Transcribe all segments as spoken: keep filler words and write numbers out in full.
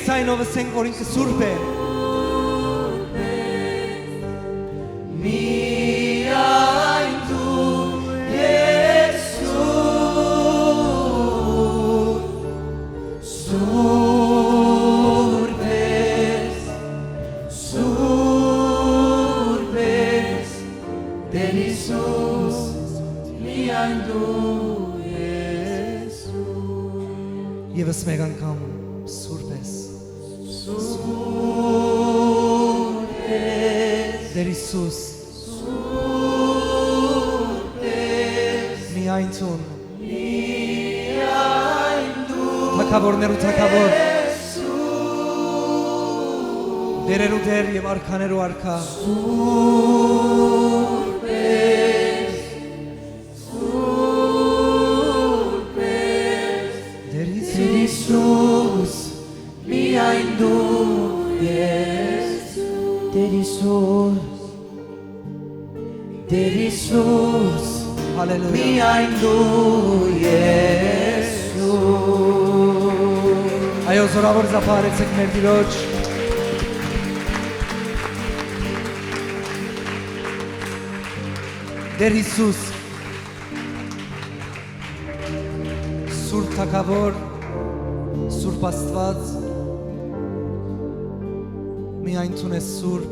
ձայնով ըսենք, որ ինքը սուրբ է։ Միայն դու ես սուրբ, սուրբ ես, սուրբ ես, Տէր Յիսուս, միայն դու ես սուրբ։ Եւս մէկ անգամ, սուրբ ես, սուրբ ես, Տէր Յիսուս, սուրբ ես, միայն դուն, թագաւորներու թագաւոր, տէրերու Տէր եւ արքաներու արքայ։ Տէր Յիսուս, միայն դու ես, Տէր Յիսուս, Տէր Յիսուս, հալելույա, միայն դու ես սուրբ։ Այո, զօրաւոր ծափահարեցէք մեր Տիրոջ։ Տէր Յիսուս, սուրբ թագաւոր, սուրբ Աստուած, միայն դուն ես սուրբ,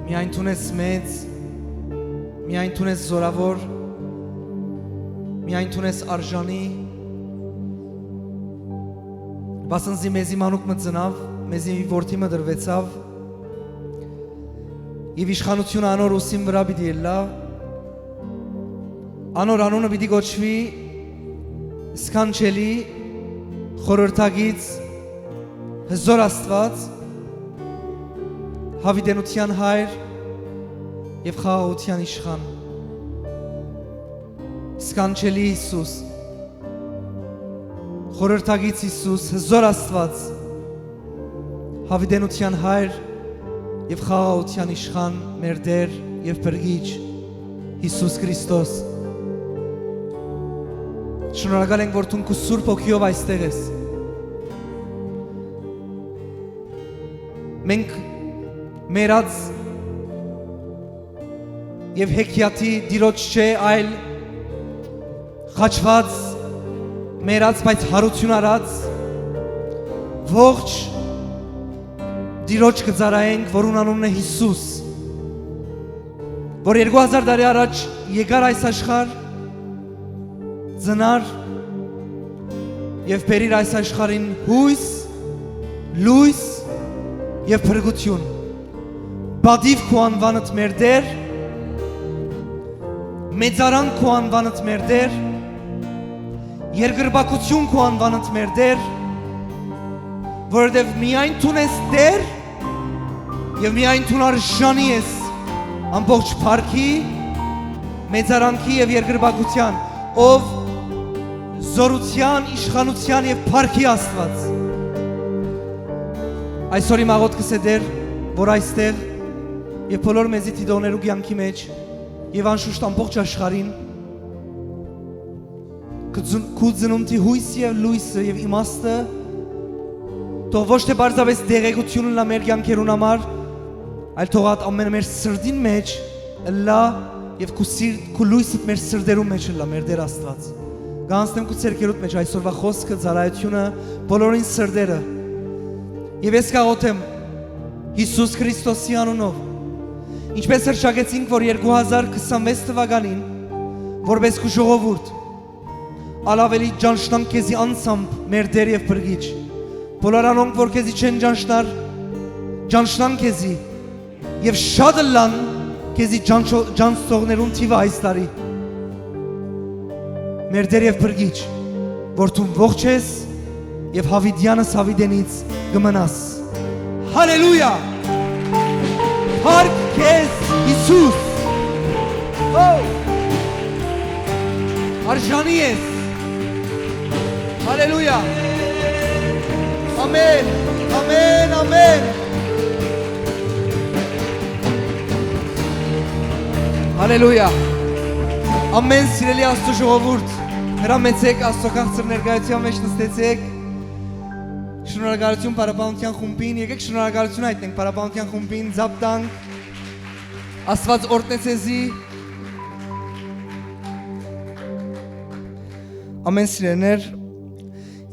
միայն դուն ես մեծ, միայն դուն ես զօրաւոր, միայն դուն ես արժանի, վասն զի մեզի մանուկ մը ծնաւ, մեզի որդի մը տրուեցաւ, եւ իշխանութիւնը անոր ուսին վրայ պիտի ըլլայ, անոր անունը պիտի կոչուի Սքանչելի, Խորհրդակից, Հզօր Աստուած, Յաւիտենութեան Հայր եւ Խաղաղութեան Իշխան։ Սքանչելի Յիսուս, Խորհրդակից Յիսուս, Հզօր Աստուած, Յաւիտենութեան Հայր եւ խաղաղութեան իշխան մեր Տէր եւ Փրկիչ Յիսուս Քրիստոս։ Շնորհակալ ենք, որ դուն քու Սուրբ Հոգիով այստեղ ես։ Մենք մեռած եւ հեքիաթի տիրոջ չէ, այլ խաչուած, մեռած, բայց յարութիւն առած, ողջ տիրոջ կը ծառայենք, որուն անունն է Յիսուս, որ երկու հազար տարի առաջ եկար այս աշխարհ, ծնար եւ բերիր այս աշխարհին յոյս, լոյս եւ փրկութիւն։ Պատիւ քու անուանդ մեր Տէր, մեծարան քու անուանդ մեր Տէր, երկրպագութիւն քու անուանդ մեր Տէր, որովհետեւ միայն դուն ես Տէր եւ միայն դուն արժանի ես ամբողջ փառքի, մեծարանքի եւ երկրպագութեան, ով զօրութեան, իշխանութեան եւ փառքի Աստուած։ Այսօր իմ աղօթքս է, Տէր, որ այստեղ եւ բոլոր մեզի դիտողներու կեանքի մէջ եւ անշուշտ ամբողջ աշխարհին, քու ծն-, քու ծնունդի յոյսը եւ լոյսը եւ իմաստը թող ոչ թե պարզապէս տեղեկութիւն ըլլայ մեր կեանքերուն համար, այլ թող այդ ամէնը մեր սրտին մէջ ըլլայ եւ քու սիրտ, քու լոյսդ մեր սրտերուն մէջ ըլլայ, մեր Տէր Աստուած։ Կ'անցնեմ քու ձեռքերուդ մէջ այսօրվա խօսքը, ծառայութիւնը, բոլորին սրտերը։ Եւ ես կ'աղօթեմ Յիսուս Քրիստոսի անունով, ինչպես հռչակեցինք, որ երկու հազար քսանվեց թվականին, որպես քու ժողովուրդ, ալ աւելի ճանչնանք քեզի անձամբ, մեր Տէր եւ Փրկիչ։ Բոլոր անոնք, որ քեզի չեն ճանչնար, ճանչնան քեզի եւ շատ ըլլան քեզի ճանչո-, ճանչցողներուն թիւը այս տարի։ Մեր Տէր եւ Փրկիչ, որ դուն ողջ ես եւ յաւիտեանս յաւիտենից կը մնաս։ Հալելույա։ Փառք քեզ, Յիսուս։ Օ, արժանի ես։ Հալելույա։ Ամեն, ամեն, ամեն։ Հալելույա։ Ամեն, սիրելի Աստուծո ժողովուրդ, Հրամեցէք, Աստուծոյ քաղցր ներկայութեան մէջ նստեցէք։ Շնորհակալութիւն Փառաբանութեան խումբին, եկէք շնորհակալութիւն հայտնենք Փառաբանութեան խումբին, զապ տանք։ Աստուած օրհնեցե զի։ Ամեն սիրելիներ,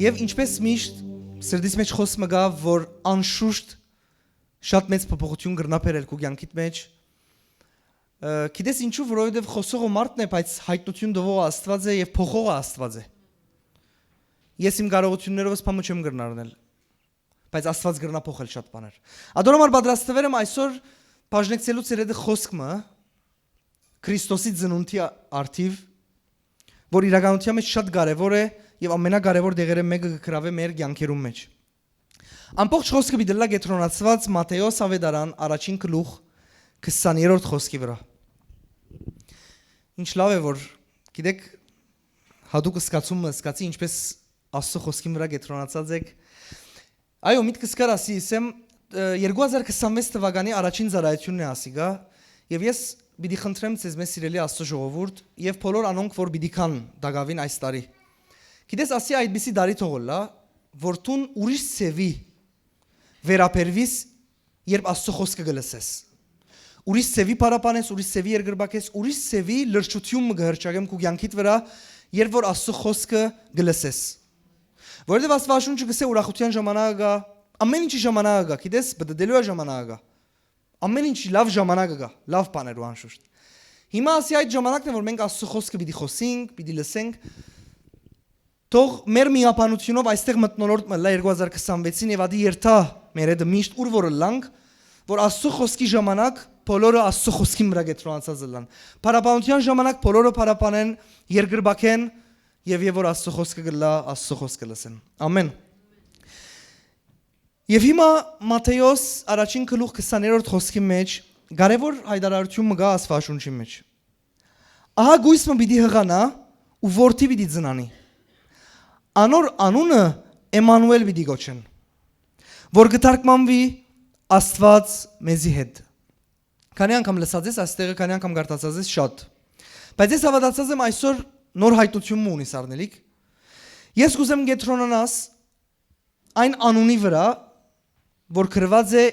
եւ ինչպես միշտ սրտիս մէջ խօս մը գայ, որ անշուշտ շատ մեծ փոփոխութիւն կրնայ բերել քու կեանքիդ մէջ։ Ը, գիտես ինչու, որովհետեւ խօսողը մարդն է, բայց յայտնութիւն տուողը Աստուած է եւ փոխողը Աստուած է։ Ես իմ կարողութիւններովս բան մը չեմ կրնար ընել, բայց Աստուած կրնայ փոխել շատ բաներ։ Ատոր համար պատրաստուեր եմ այսօր բաժնեկցելու ձեր հետ խօսք մը Քրիստոսի ծնունդի առթիւ, որ իրականութեան մէջ շատ կարեւոր է եւ ամենակարեւոր դեղերէն մէկը կը գրաւէ մեր կեանքերուն մէջ։ Ամբողջ խօսքը պիտի ըլլայ կեդրոնացուած Մատթէոս Աւետարան առաջին գլուխ քսաներորդ խօսքի վրայ։ Ինչ լաւ է, որ, գիտեք, յատուկ զգացում մը զգացի, ինչպես Աստուծոյ խօսքին վրայ կեդրոնացած էք։ Այո, միտքս կար ասի, ըսեմ, ը, երկու հազար քսանվեց թվականի առաջին ծառայութիւնն է ասիկա, եւ ես պիտի խնդրեմ ձեզ, մեծ սիրելի Աստուծոյ ժողովուրդ, եւ բոլոր անոնք, որ պիտի գան տակաւին այս տարի։ Գիտես, ասի այդպիսի տարի թող ըլլայ, որ դուն ուրիշ ձեւի վերաբերուիս, երբ Աստուծոյ խօսքը կը լսես։ Ուրիշ ձեւի փառաբանես, ուրիշ ձեւի երկրպագես, ուրիշ ձեւի լրջութիւն մը կը հռչակեմ քու կեանքիդ վրայ, երբ որ Աստուծոյ խօսքը կը լսես։ Որովհետեւ Աստուածաշունչը կ'ըսէ ուրախութեան ժամանակը գայ, ամեն ինչի ժամանակը գայ, գիտես, պտտելու է ժամանակը գայ։ Ամեն ինչի լաւ ժամանակը գայ, լաւ բաներու անշուշտ։ Հիմա ասի այդ ժամանակն է, որ մենք Աստուծոյ խօսքը պիտի խօսենք, պիտի լսենք։ Թող մեր միաբանութիւնով այստեղ մթնոլորտ մը ըլլայ երկու հազար քսանվեցին եւ ատի երթայ մեր հետ միշտ ուր որ ըլլանք, որ Աստուծոյ խօսքի ժամանակ բոլորը Աստուծոյ խօսքին վրայ կեդրոնացած ըլլան։ Փառաբանութեան ժամանակ բոլորը փառաբանեն, երկրպագեն եւ, եւ որ Աստուծոյ խօսքը կ'ըլլայ, Աստուծոյ խօսքը լսեն։ Ամեն։ Եւ հիմա Մատթէոս առաջին գլուխ քսաներորդ խօսքի մէջ կարեւոր յայտարարութիւն մը կայ Աստուածաշունչի մէջ։ Ահա կոյս մը պիտի յղանայ ու որդի պիտի ծնանի։ Անոր անունը Էմմանուէլ պիտի կոչեն, որ կը թարգմանուի Աստուած մեզի հետ։ Քանի՞ անգամ լսած ես, այստեղը քանի՞ անգամ կարդացած ես, շատ։ Բայց ես հաւատացած եմ այսօր նոր յայտնութիւն մը ունիս առնելիք։ Ես կ'ուզեմ կեդրոնանաս այն անունի վրայ, որ գրուած է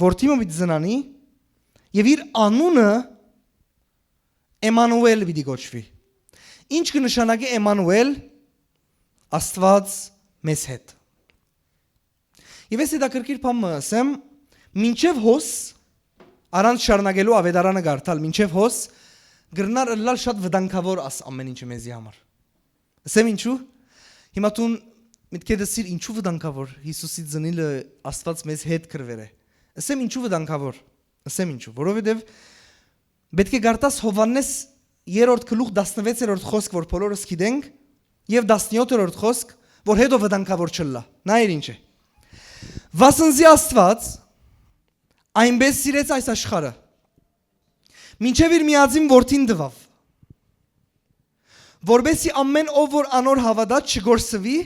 որդի մը պիտի ծնանի, եւ իր անունը Էմմանուէլ պիտի կոչուի։ Ինչ կը նշանակի Էմմանուէլ, Աստուած մեզ հետ։ Եւ ես հետաքրքիր բան մը ըսեմ, մինչեւ հոս, առանց շարունակելու Աւետարանը կարդալ, մինչեւ հոս կրնար ըլլալ շատ վտանգաւոր աս ամեն ինչը մեզի համար։ Ըսեմ ինչու։ Հիմա դուն մտքեդ ըսիր, ինչու վտանգաւոր Յիսուսի ծնիլը, Աստուած մեզ հետ գրուեր է։ Ըսեմ ինչու վտանգաւոր։ Ըսեմ ինչու, որովհետեւ պէտք է կարդաս Յովհաննէս երրորդ գլուխ տասնվեցերորդ խօսք, որ բոլորս գիտենք, եւ տասնյոթերորդ խօսք, որ հետո վտանգաւոր չըլլայ։ Նայիր ինչ է։ Վասն զի Աստուած այնպէս սիրեց այս աշխարհը, մինչեւ իր միածին որդին տուաւ, որպեսզի ամեն ով որ անոր հաւատա չկորսուի,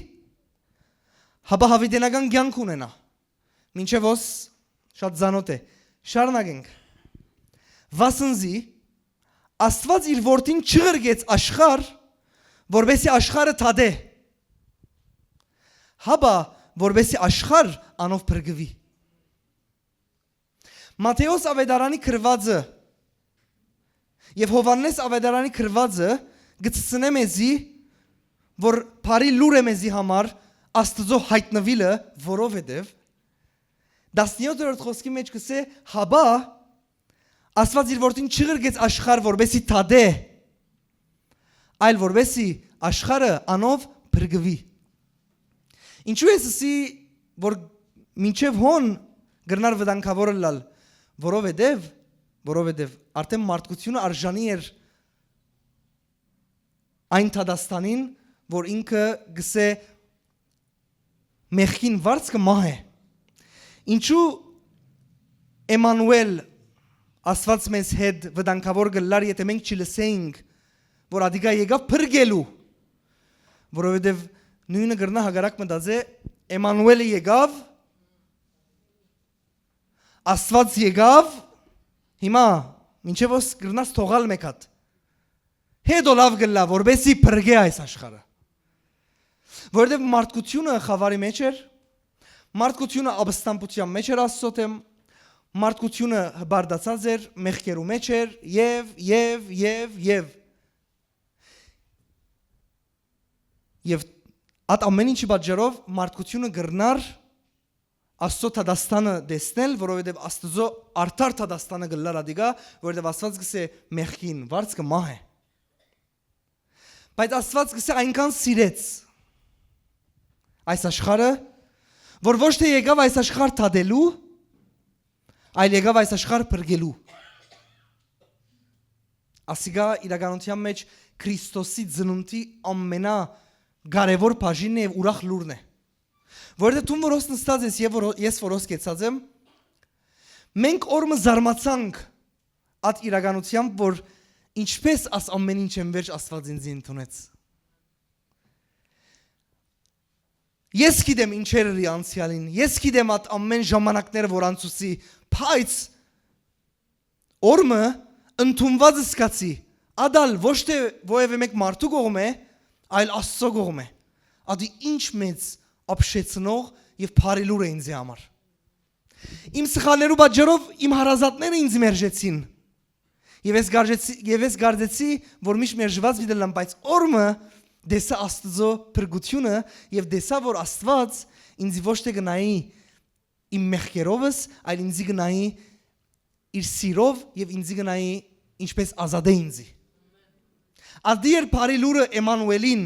հապա յաւիտենական կեանք ունենայ։ Մինչեւ հոս շատ ծանօթ է։ Շարունակենք։ Վասն զի Աստուած իր որդին չղրկեց աշխարհ, որպեսզի աշխարհը թատէ, հապա որպեսզի աշխարհ անով փրկուի։ Մատթէոս Աւետարանի գրուածը եւ Յովհաննէս Աւետարանի գրուածը կը ցցնէ մեզի, որ բարի լուր է մեզի համար Աստուծոյ յայտնուիլը, որովհետեւ տասնյոթերորդ խօսքի մէջ կ'ըսէ, հապա Աստուած իր որդին չղրկեց աշխարհ, որպեսզի թատէ, այլ որպեսզի աշխարհը անով փրկուի։ Ինչու ես ըսի, որ մինչեւ հոն կրնար վտանգաւոր ըլլալ, որովհետեւ, որովհետեւ արդեն մարդկությունը արժանի էր այն դատաստանին, որ ինքը գսե մեղքին վարձքը մահ է։ Ինչու Էմմանուէլ, Աստված մեզ հետ, վտանգավոր կլար, եթե մենք չլսեինք, որ ադիկա եկավ փրկելու, որովհետև նույնը կրնա հակառակ մտածե, Էմմանուէլը եկավ, Աստված եկավ, հիմա մինչև ոս կրնաս թողալ մեկ հատ, հետո լավ կլա, որպեսի փրկե այս աշխարհը։ Որովհետեւ մարդկությունը խաւարի մէջ էր, մարդկությունը ապստամբութեան մէջ էր Աստծոյ դէմ, մարդկությունը հպարտացած էր, մեղքերու մէջ էր, եւ, եւ, եւ, եւ։ Եւ այդ ամէն ինչի պատճառով մարդկությունը կրնար Աստծոյ դատաստանը տեսնել, որովհետեւ Աստուծոյ արդար դատաստանը կ'ըլլար ատիկա, որովհետեւ Աստուած կ'ըսէ մեղքին, վարձքը մահ է։ Բայց Աստուած կ'ըսէ այնքան սիրեց այս աշխարհը, որ ոչ թէ եկաւ այս աշխարհ դատելու, այլ եկաւ այս աշխարհ փրկելու։ Ասիկա իրականութեան մէջ Քրիստոսի ծնունդի ամենա կարեւոր բաժինն է եւ ուրախ լուրն է։ Որովհետեւ դուն որ հոս նստած ես եւ որ, ես որ հոս կեցած եմ, մենք օր մը զարմացանք այդ իրականությամբ, որ ինչպես աս ամեն ինչ են վերջ Աստուած ինձ ընդունեց։ Ես գիտեմ ինչեր ըրի անցեալին, ես գիտեմ այդ ամեն ժամանակները որ անցուցի, բայց օր մը ընդունված զգացի, ադալ ոչ թէ որեւէ մէկ մարդու կողմէ, այլ Աստծոյ կողմէ։ Ադի ինչ մեծ ապշեցնող եւ բարի լուր է ինձի համար։ Իմ սխալներու պատճառով իմ հարազատները ինձ մերժեցին։ Եւ ես գարժեցի, եւ ես գարձեցի, որ միշտ մերժուած պիտի լամ, բայց օր մը տեսա Աստուծոյ փրկութիւնը եւ տեսա, որ Աստուած ինձ ոչ թէ կնայի իմ մեղքերովս, այլ ինձի կնայի իր սիրով եւ ինձի կնայի ինչպես ազատե ինձի։ Ադի էր բարի լուրը Էմանուելին,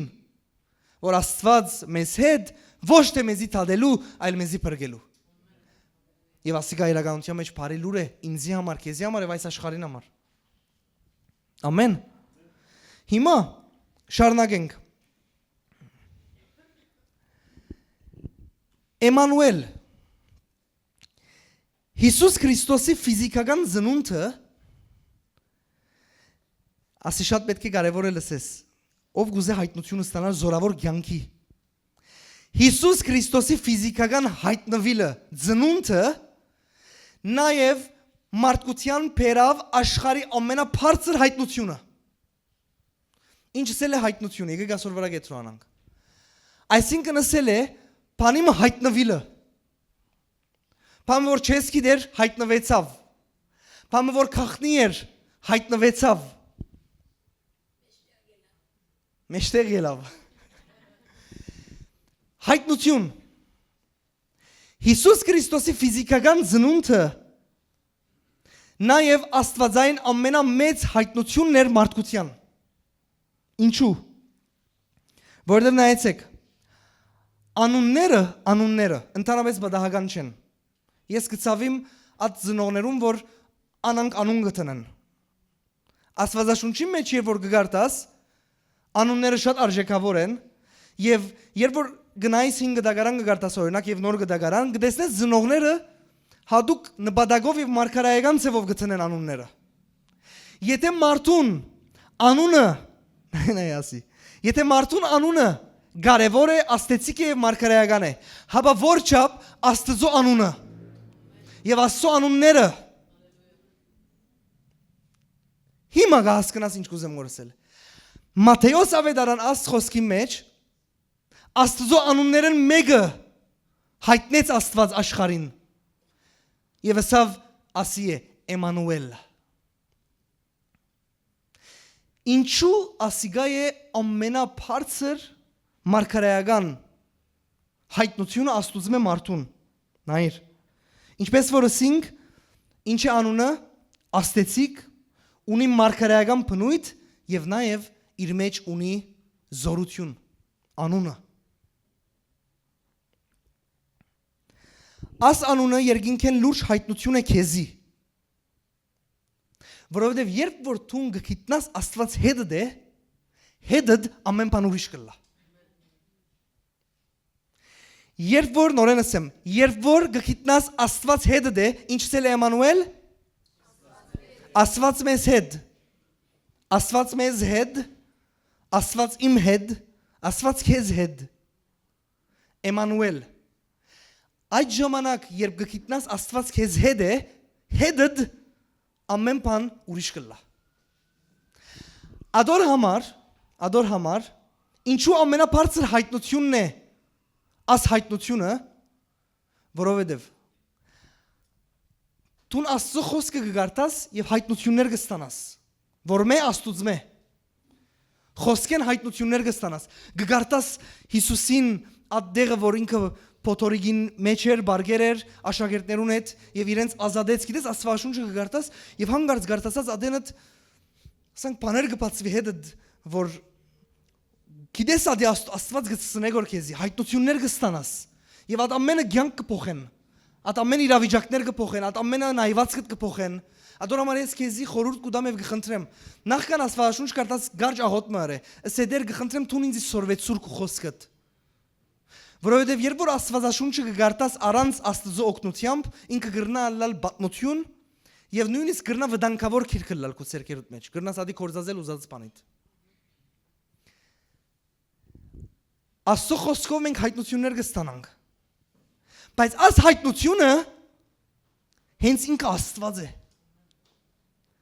որ Աստուած մեզ հետ, ոչ թէ մեզի թադելու, այլ մեզի փրկելու։ Եւ ասիկա իրականության մեջ բարի լուր է ինձի համար, քեզի համար եւ այս աշխարհին համար։ Ամեն։ Հիմա շարունակենք։ Էմանուել, Յիսուս Քրիստոսի ֆիզիքական ծնունդը, ասի շատ պետք է կարևոր է լսես, ով կուզէ հայտնությունը ստանալ զորավոր կյանքի։ Յիսուս Քրիստոսի ֆիզիքական հայտնուիլը, ծնունդը, նաեւ մարդկության բերաւ աշխարհի ամենաբարձր հայտնությունը։ Ինչ ըսել է հայտնությունը, եկեք ասոր վրայ կեդրոանանք։ Այսինքն ըսել է, բանի մը հայտնուիլը։ Բան որ չես գիտեր, հայտնվեցաւ։ Բան որ գաղտնի էր, հայտնվեցաւ։ Մեջտեղ ելաւ։ Հայտնություն։ Յիսուս Քրիստոսի ֆիզիքական ծնունդը նաեւ աստուածային ամենամեծ հայտնությունն էր մարդկության։ Ինչու՞։ Որովհետեւ նայեցեք, անունները, անունները ընդհանրապես պատահական չեն։ Ես կցաւիմ այդ ծնողներուն, որ անանք անուն կդնեն։ Աստուածաշունչին մեջ երբ որ կգարտաս, անունները շատ արժեքավոր են, եւ երբ որ գնայիս հին գդակարան կգարտաս, օրինակ, եւ նոր գդակարան, կտեսնես ծնողները հատուկ նպատակով եւ մարգարայական ձևով կդնեն անունները։ Եթե մարդուն անունը, նայ, ասի, եթե մարդուն անունը կարեւոր է, աստեցիկ է եւ մարգարայական է, հապա որչափ Աստուծոյ անունը եւ Աստուծոյ անունները։ Հիմա կհասկնաս ինչ կուզեմ գորսել։ Մատթէոս աւետարան աս խոսքի մեջ Աստուծոյ անուններէն մէկը հայտնեց Աստուած աշխարհին եւ ըսաւ, ասի է, Էմանուել։ Ինչու ասիկա է ամենաբարձր մարգարայական հայտնությունը Աստուծմէ մարդուն։ Նայիր, ինչպես որ ըսինք, ինչ է անունը, աստեցիկ, ունի մարգարայական բնոյթ եւ նաեւ իր մեջ ունի զորութիւն, անունը։ Աս անունը երկինքէն լուրջ հայտնություն է քեզի, որովհետեւ երբ որ դուն կը գիտնաս Աստուած հետդ է, հետդ ամեն բան ուրիշ կ'ըլլայ։ Երբ որ, նորէն ասեմ, երբ որ կը գիտնաս Աստուած հետդ է, ինչ ըսել է Էմանուել, Աստուած մեզ հետ, Աստուած մեզ հետ, Աստուած իմ հետ, Աստուած քեզ հետ, Էմանուել։ Այդ ժամանակ, երբ կը գիտնաս Աստուած քեզ հետ է, հետդ ամեն բան ուրիշ կ'ըլլայ։ Ադոր համար, ադոր համար Ինչու ամենաբարձր յայտնութիւնն է այս յայտնութիւնը, որովհետեւ դուն Աստուծոյ խօսքը կը կարդաս եւ յայտնութիւններ կը ստանաս, որ մէ Աստուծմէ խօսքէն յայտնութիւններ կը ստանաս։ Կը կարդաս Յիսուսին, այդ դեղը, որ ինքը փոթորիկին մէջ էր, բարկեր էր աշակերտներուն հետ եւ իրենց ազատեց։ Գիտես, Աստուածաշունչը կը կարդաս եւ հանկարծ կարդացած ատենդ, ասենք, բաներ կը բացուի հետդ, որ գիտես, ատի Աստ-, Աստուած կը ցցնէ գոր քեզի, յայտնութիւններ կը ստանաս։ Եւ այդ ամենը կեանք կը փոխեն։ Այդ ամեն իրավիճակներ կը փոխեն, այդ ամենը նայվածքդ կը փոխեն։ Ատոր համար ես քեզի խորհուրդ կու տամ եւ կը խնդրեմ, նախքան Աստուածաշունչ կարդաս, կարճ աղօթք մը ըրէ, ըսէ, Տէր, կը խնդրեմ, դուն ինձի սորվեցուր քու խօսքդ։ Որովհետեւ երբ որ Աստուածաշունչը կը կարդաս առանց Աստուծոյ օգնութեամբ, ինքը կրնայ ըլլալ պատմութիւն եւ նոյնիսկ կրնայ վտանգաւոր գիրք ըլլալ քու ձեռքերուդ մէջ, կրնաս ատի գործածել ուզած բանիդ։ Աստուծոյ խօսքով մենք յայտնութիւններ կը ստանանք։ Բայց այս յայտնութիւնը հենց ինքը Աստուած է։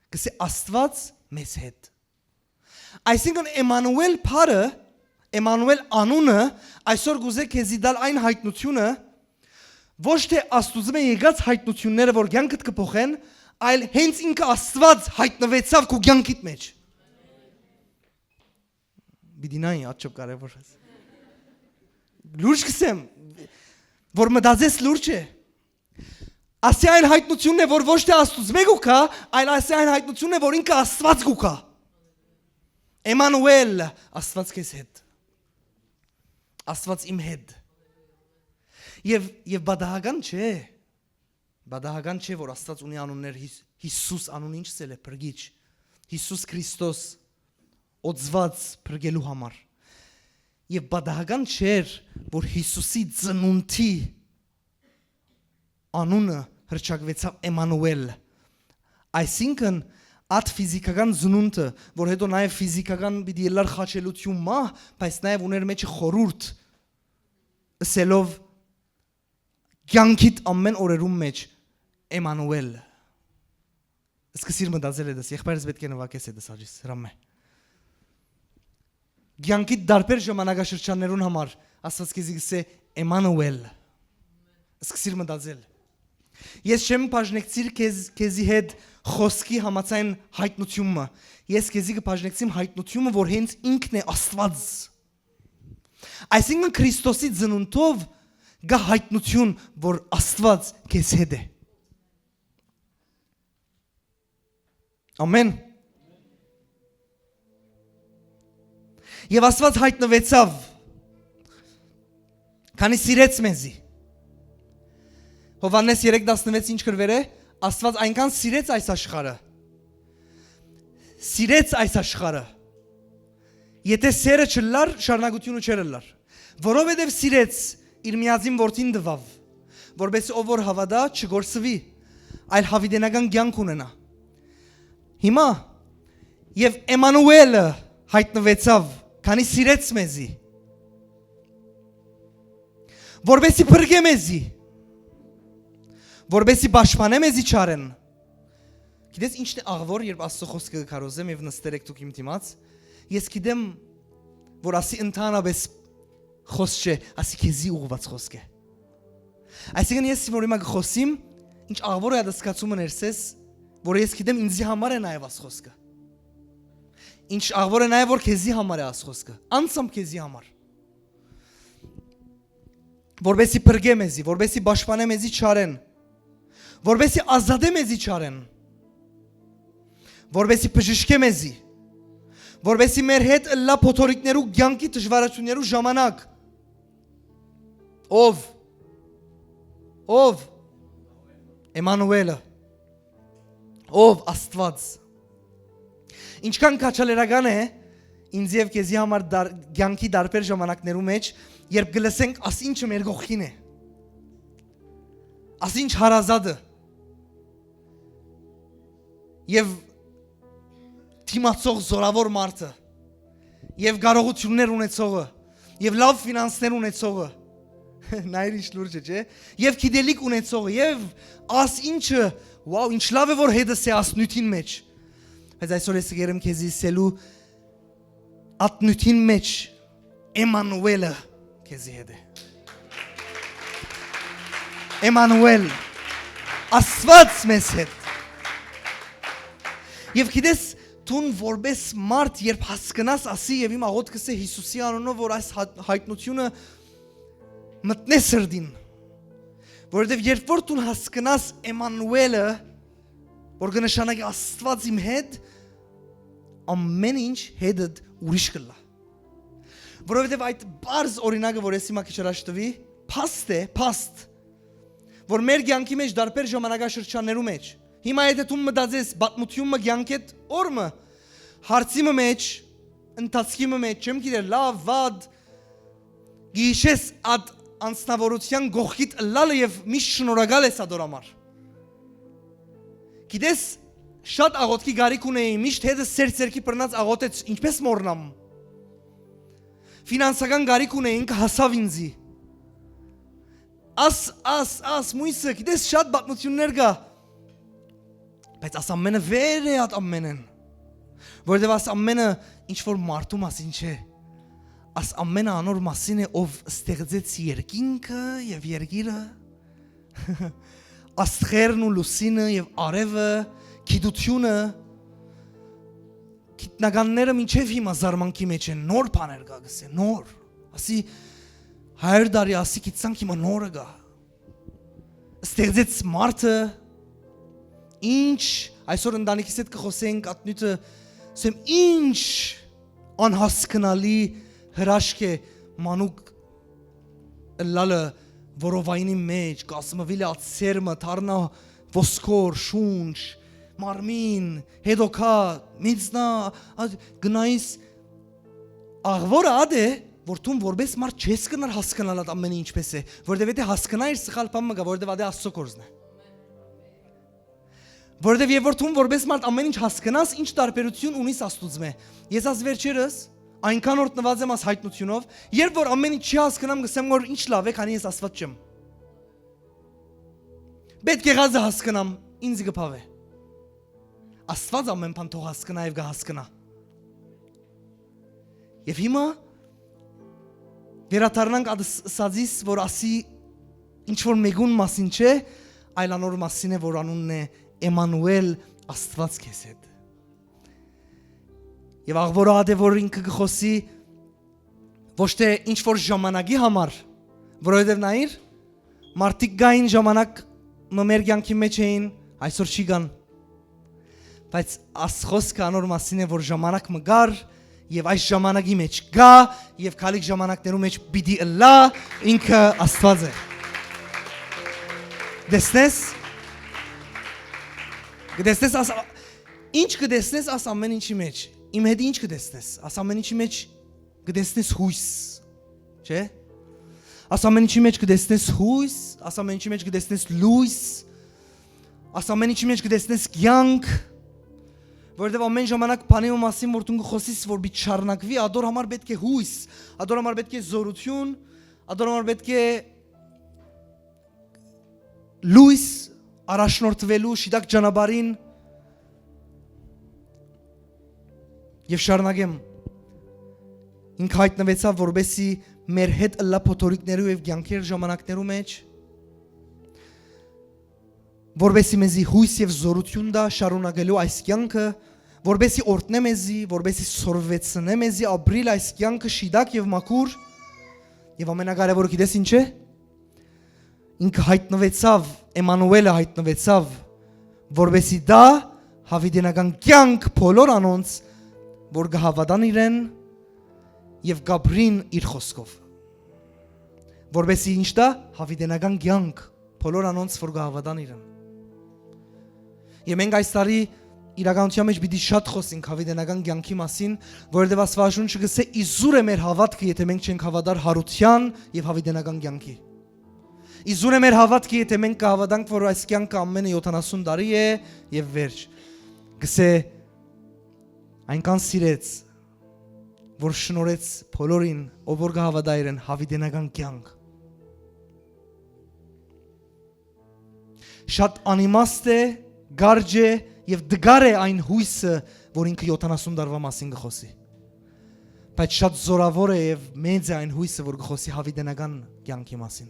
Կսէ, Աստուած մեզ հետ։ Այսինքն, Էմանուէլ բառը, Էմանուէլ անունը այսօր կուզէ քեզի տալ այն յայտնութիւնը, ոչ թէ Աստուծմէ եկած յայտնութիւնները, որ կեանքդ կը փոխեն, այլ հենց ինքը Աստուած յայտնուեցաւ քու կեանքիդ մէջ։ Պիտի նայ, աչոք կարեւոր ես։ Լուրջ կսեմ, որ մտածես, լուրջ է։ Ասի այն յայտնութիւնն է, որ ոչ թէ Աստուծմէ կու գայ, այլ ասի այն յայտնութիւնն է, որ ինքը Աստուած կու գայ։ Էմանուէլ, Աստուած քեզ հետ։ Աստուած իմ հետ։ Եւ, եւ պատահական չէ։ Պատահական չէ, որ Աստուած ունի անուններ, Հիս-, Յիսուս անունը ինչ ըսել է, փրկիչ։ Յիսուս Քրիստոս, օծուած փրկելու համար։ Եւ պատահական չէր, որ Յիսուսի ծնունդի անունը հռչակուեցաւ Էմանուէլ, այսինքն, այդ ֆիզիքական ծնունդը, որ հետո նաեւ ֆիզիքական պիտի ելլար խաչելութիւն մահ, բայց նաեւ ուներ մեջը խորհուրդ, ըսելով, կեանքիդ ամեն օրերուն մէջ Էմանուէլ։ Սկսիր մտածել է դες, եղբայրս պէտք է նվագես է դες աջիս, հրամէ։ Կեանքիդ տարբեր ժամանակաշրջաններուն համար Աստուած քեզի կսէ, Էմանուէլ, սկսիր մտածել։ Ես չեմ բաժնեկցիր քեզ, քեզի հետ խօսքի համաձայն յայտնութիւնը։ Ես քեզի կը բաժնեկցիմ յայտնութիւնը, որ հենց ինքն է Աստուած։ Այսինքն, Քրիստոսի ծնունդով կայ յայտնութիւն, որ Աստուած քեզ հետ է։ Ամեն։ Եւ Աստուած յայտնուեցաւ, քանի սիրեց մեզի։ Յովհաննէս երեք տասնվեց ինչ գրուեր է, Աստուած այնքան սիրեց այս աշխարհը, սիրեց այս աշխարհը, եթէ սերը չըլլար, շարունակութիւնը չէր ըլլար, որովհետեւ սիրեց, իր միածին որդին տուաւ, որպեսզի ով որ հաւատայ, չկորսուի, այլ յաւիտենական կեանք ունենայ։ Հիմա, եւ Էմանուէլը յայտնուեցաւ, քանի սիրեց մեզի, որպեսզի փրկէ մեզի, որպեսզի պաշտպանէ մեզի չարէն։ Գիտես ի՞նչն է աղվոր, երբ Աստծո խոսքը քարոզեմ եւ նստեր եք դուք իմ դիմաց։ Ես գիտեմ, որ ասի ընդհանրապես խոսք չէ, ասի քեզի ուղղված խոսք է։ Այսինքն ես որ հիմա կխոսեմ, ինչ աղվոր է, այդ զգացումը ներսես, որ ես գիտեմ ինձի համար է նաև աս խոսքը։ Ինչ աղվոր է նաև, որ քեզի համար է աս խոսքը, անցամ քեզի համար։ Որպեսի փրկե մեզի, որպեսի պաշտպանե մեզի չարեն, որպեսի ազատե մեզի չարեն, որպեսի բժշկե մեզի, որպեսի մեր հետ ըլլա փոթորիկներու կյանքի դժվարություններու ժամանակ։ Ով, ով Էմանուելը, ով Աստված։ Ինչքան քաջալերական է ինձ եւ քեզի համար դար-, կյանքի տարբեր ժամանակներու մեջ, երբ կլսենք, աս ինչը մեր կողքին է, աս ինչ հարազատ է, եւ դիմացող զորավոր մարդը, եւ կարողություններ ունեցողը, եւ լավ ֆինանսներ ունեցողը, նայր ինչ լուրջ է, չէ՞, եւ գիտելիք ունեցողը, եւ աս ինչը, wow, ինչ լավ է, որ հետս է աս նիւթին մեջ։ Բայց այսօր ես կերեմ քեզի ասելու, այդ նիւթին մեջ Էմանուէլը քեզի հետ է։ Էմանուէլ, Աստուած մեզ հետ։ Եւ գիտես, դուն որպէս մարդ, երբ հասկնաս ասի, եւ իմ աղօթքս է Յիսուսի անունով, որ այս հա-, յայտնութիւնը մտնէ սրտին, որովհետեւ երբ որ դուն հասկնաս Էմանուէլը, որ կը նշանակի Աստուած իմ հետ, ամեն ինչ հետդ ուրիշ կ'ըլլայ։ Որովհետեւ այդ պարզ օրինակը, որ ես հիմա քիչ առաջ տուի, փաստ է, փաստ, որ մեր կեանքի մէջ, տարբեր ժամանակաշրջաններու մէջ, հիմա եթե դու մտածես պատմութիւն մը կեանքէդ օր մը, հարցի մը մէջ, ընթացքի մը մէջ, չեմ գիտեր, լաւ, վատ, գիշես այդ անձնավորության կողքիդ ըլլալը եւ միշտ շնորհակալ ես ադոր համար։ Գիտես, շատ աղոթքի կարիք ունեի, միշտ հետը սեր սերքի բռնած աղոթեց, ինչպես մոռնամ։ Ֆինանսական կարիք ունեի, ինքը հասաւ ինձի։ Աս, աս, աս, մույսը, գիտես, շատ պատմութիւններ կայ, բայց աս ամենը վեր է այդ ամենեն, որովհետեւ աս ամենը ինչ որ մարդու մասին չէ, աս ամենը անոր մասին է, ով ստեղծեց երկինքը եւ երկիրը, աստղերն ու լուսինը եւ արեւը, գիտությունը, գիտնականները մինչեւ հիմա զարմանքի մէջ են, նոր բաներ կայ, կ'ըսեն, նոր։ Ասի, հարիւր տարի, ասի, գիտցանք, հիմա նորը կայ։ Ստեղծեց մարդը, ինչ, այսօր ընտանիքիս հետ կը խօսենք, ատնիւթը, ասեմ, ինչ անհասկնալի հրաշք է մանուկ ըլլալը որովայնի մէջ, կազմուիլ է ատ սերմը, դառնայ ոսկոր, շունչ, մարմին, հետո քա, մեծնայ, ա, գնայիս, աղուորը ատ է, որ դուն որպէս մարդ չես կրնար հասկնալ ատ ամենը ինչպես է, որովհետեւ եթե հասկնայիր, սխալ բան մը կայ, որովհետեւ ատե Աստծո կորզն է։ Որովհետեւ երբ որ դուն որպէս մարդ ամեն ինչ հասկնաս, ինչ տարբերութիւն ունիս Աստուծմէ։ Ես աս վերջերս այնքան օրհնուած եմ աս յայտնութիւնով, երբ որ ամեն ինչ չի հասկնամ, կ'ըսեմ, որ ինչ լաւ է, քանի ես Աստուած չեմ։ Պէտք եղածը հասկնամ, ինձ կը բաւէ։ Աստուած ամեն բան թող հասկնայ եւ կը հասկնայ։ Եւ հիմա վերադառնանք ատ ս-, սածիս, որ ասի ինչ որ մեկուն մասին չէ, այլ անոր մասին է, որ անունն է Էմանուէլ, Աստուած քեզ հետ։ Եւ աղբորը ատ է, որ ինքը կը խօսի ոչ թե ինչ որ ժամանակի համար, որովհետեւ նայիր, մարդիկ կային ժամանակ մը մեր կեանքի մէջ էին, այսօր չի կան։ Բայց աս խօսքը անոր մասին է, որ ժամանակ մը կար, եւ այս ժամանակի մէջ կայ, եւ քալիք ժամանակներու մէջ պիտի ըլլայ, ինքը Աստուած է։ Տեսնես։ Կտեսնես աս, ինչ կտեսնես աս ամեն ինչի մէջ։ Իմ հետ ինչ կտեսնես։ Աս ամեն ինչի մէջ կտեսնես յոյս, չէ՞։ Աս ամեն ինչի մէջ կտեսնես յոյս, աս ամեն ինչի մէջ կտեսնես լոյս, աս ամեն ինչի մէջ կտեսնես կեանք, որովհետեւ ամեն ժամանակ բանի ու մասին, որ դուն կը խօսիս, որ պիտի շարունակուի, ադոր համար պէտք է յոյս, ադոր համար պէտք է զօրութիւն, ադոր համար պէտք է լոյս, առաջնորդուելու շիտակ ճանապարհին։ Եւ շարունակեմ։ Ինք յայտնուեցաւ, որպեսզի մեր հետ ըլլայ փոթորիկներու եւ կեանքեր ժամանակներու մէջ, որպեսզի մեզի յոյս եւ զօրութիւն տայ շարունակելու այս կեանքը, որպեսզի օրհնէ մեզի, որպեսզի սորվեցնէ մեզի ապրիլ այս կեանքը շիտակ եւ մաքուր։ Եւ ամենակարեւորը գիտես ինչ է։ Ինքը յայտնուեցաւ, Էմանուէլը յայտնուեցաւ, որպեսզի տայ յաւիտենական կեանք բոլոր անոնց, որ կը հաւատան իրեն եւ կ'ապրին իր խօսքով։ Որպեսզի ինչ տայ, յաւիտենական կեանք բոլոր անոնց, որ կը հաւատան իրեն։ Եւ մենք այս տարի իրականության մէջ պիտի շատ խօսենք յաւիտենական կեանքի մասին, որովհետեւ Աստուածաշունչը կ'ըսէ, իզուր է մեր հաւատքը, եթե մենք չենք հաւատար յարութեան եւ յաւիտենական կեանքի։ Իզուր է մեր հաւատքը, եթե մենք կը հաւատանք, որ այս կեանքը ամենը յոթանասուն տարի է եւ վերջ։ Կ'ըսէ, այնքան սիրեց, որ շնորհեց բոլորին, ով որ կը հաւատայ իրեն, յաւիտենական կեանք։ Շատ անիմաստ է, կարճ է եւ տկար է այն յոյսը, որ ինքը յոթանասուն տարուայ մասին կը խօսի։ բայց շատ զօրաւոր է եւ մեծ է այն յոյսը, որ կը խօսի յաւիտենական կեանքի մասին։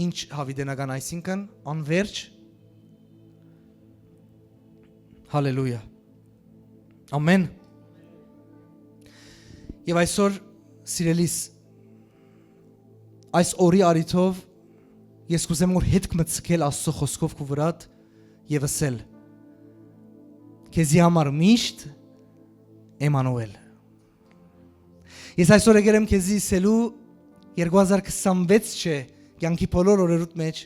Ինչ յաւիտենական, այսինքն անվերջ։ Հալելույա։ Ամեն։ Եւ այսօր, սիրելիս, այս օրի առիթով ես կուզեմ որ յետք մը ցկել Աստծո խօսքով քու վրադ եւ ըսել. «Քեզի համար միշտ Էմանուել»։ Ես այսօր եկել եմ քեզի ըսելու երկու հազար քսանվեց չէ, կեանքի բոլոր օրերուդ մեջ,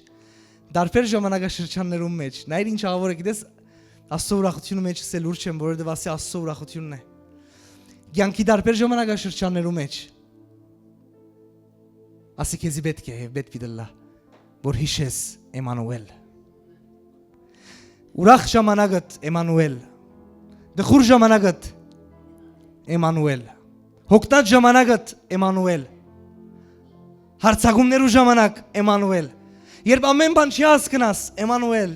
տարբեր ժամանակաշրջաններուն մեջ, նայր ինչ աղաւոր է, գիտես, Աստծո ուրախութիւնը մեջ ըսել ուրջ եմ, որովհետեւ ասի Աստծո ուրախութիւնն է։ Կեանքի տարբեր ժամանակաշրջաններու մեջ, ասի քեզի պէտք է եւ պէտք պիտի ըլլայ, որ յիշես Էմանուել։ Ուրախ ժամանակդ Էմանուել, տխուր ժամանակդ Էմանուել, հոգնած ժամանակդ Էմանուել, հարցակումներու ժամանակ Էմանուել, երբ ամեն բան չի հասկնաս Էմանուել,